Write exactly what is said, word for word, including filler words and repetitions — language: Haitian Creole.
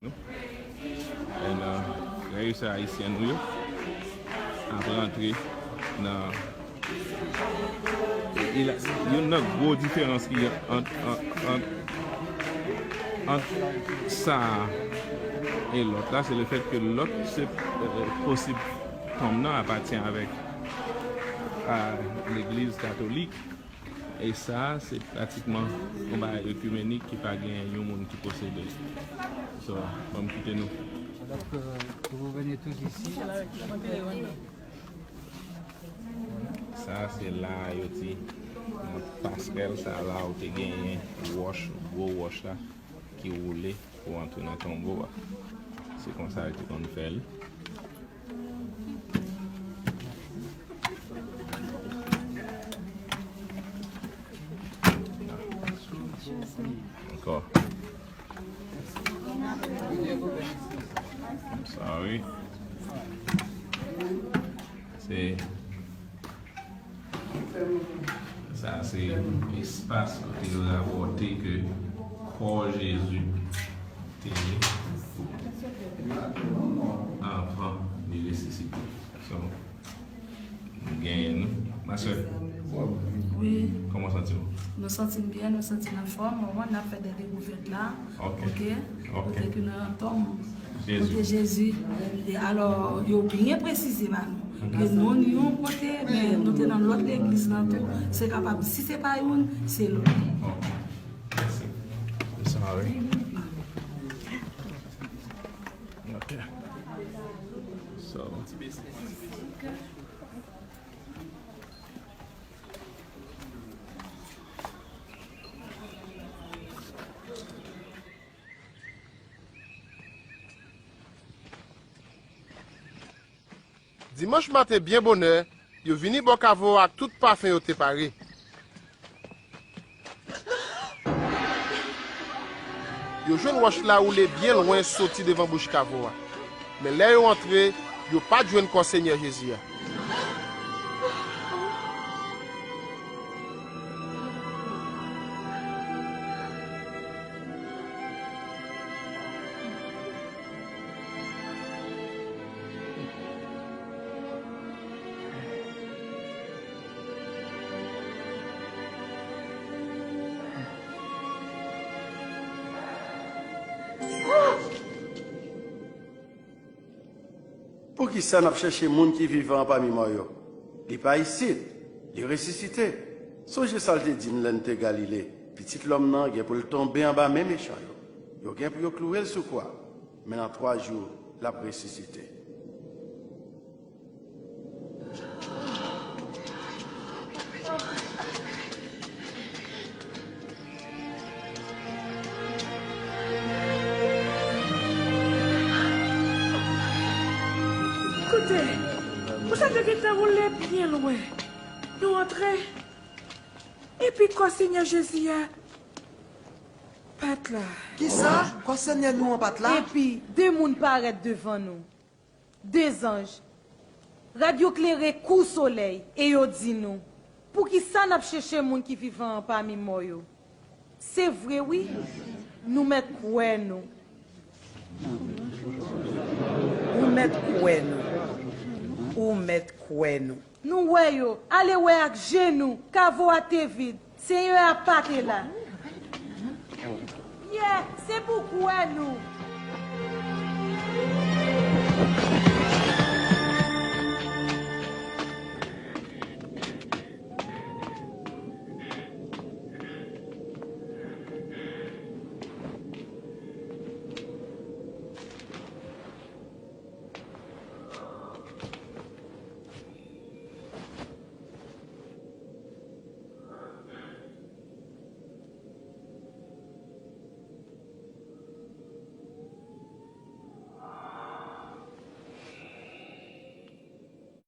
Nou. And, uh, lè yo se Ayisyen nou yo ap rantre nan e, e la, youn nan gwo diferans ki ant, ant, ant, ant sa a e lòt la, se le fèt ke lòt se, euh, posib tonm nan apatyen avèk, euh, legliz katolik. E sa, se pratikman yon bagay ekimenik ki pa gen yon moun ki posede l. So, ban m kite nou. Alors que vous venez tous d'ici. Sa, se la yo di, nan pasrèl sa la, ou te genyen wòch, gwo wòch la, ki woule pou antre nan tonbo a. Se konsa yo te konn fè l. Ankò. I'm sorry. Se Sa se espas kote yo rapòte ke kò Jezi te ye anvan li resisite. So, nou genyen nou. Ma sè, Wi. Kòman w santi w? Nou santi n byen, nou santi n anfòm. Mwen, n ap fè de dekouvèt la. Ok. Ok? Ok. Kote ke nou nan tonm. Jezi. Kote Jezi. E alò, yo byen presize ba nou. Ke non, nou yon kote, men nou te nan lòt legliz lan tou. Se kapab, si se pa youn, se lòt. Ok. Mèsi. I'm sorry. Ok. So. Dimanch maten byen bonè, yo vini bò kavo a ak tout pafen yo te pare. Yo jwenn wòch la woule byen lwen soti devan bouch kavo a. Men lè yo antre, yo pa t jwenn kò Senyè Jezi a. Poukisa n ap chèche moun ki vivan an pami mò yo? Li pa isit, li resisite. Sonje sa l te di n lè n te Galile, Pitit lòm nan gen pou l tonbe anba men mechan yo. Yo gen pou yo klouwe l sou kwa, men nan twa jou, l ap resisite. Koute, pou sa te gentan woule byen lwen. Nou antre, epi kò Senyè Jezi a pa t la. Kisa? Kò Senyè nou an pa t la? Epi, de moun parèt devan nou. De zanj. Rad yo klere kou solèy, e yo di nou, poukisa n ap chèche moun ki vivan an pami mò yo? Se vre, wi, nou mèt kwè nou. Ou mèt kwè nou. Ou mèt kwè nou. Nou wè yo, ale wè ak je nou, kavo a te vid, Senyè a pa te la. Pyè, se pou kwè nou.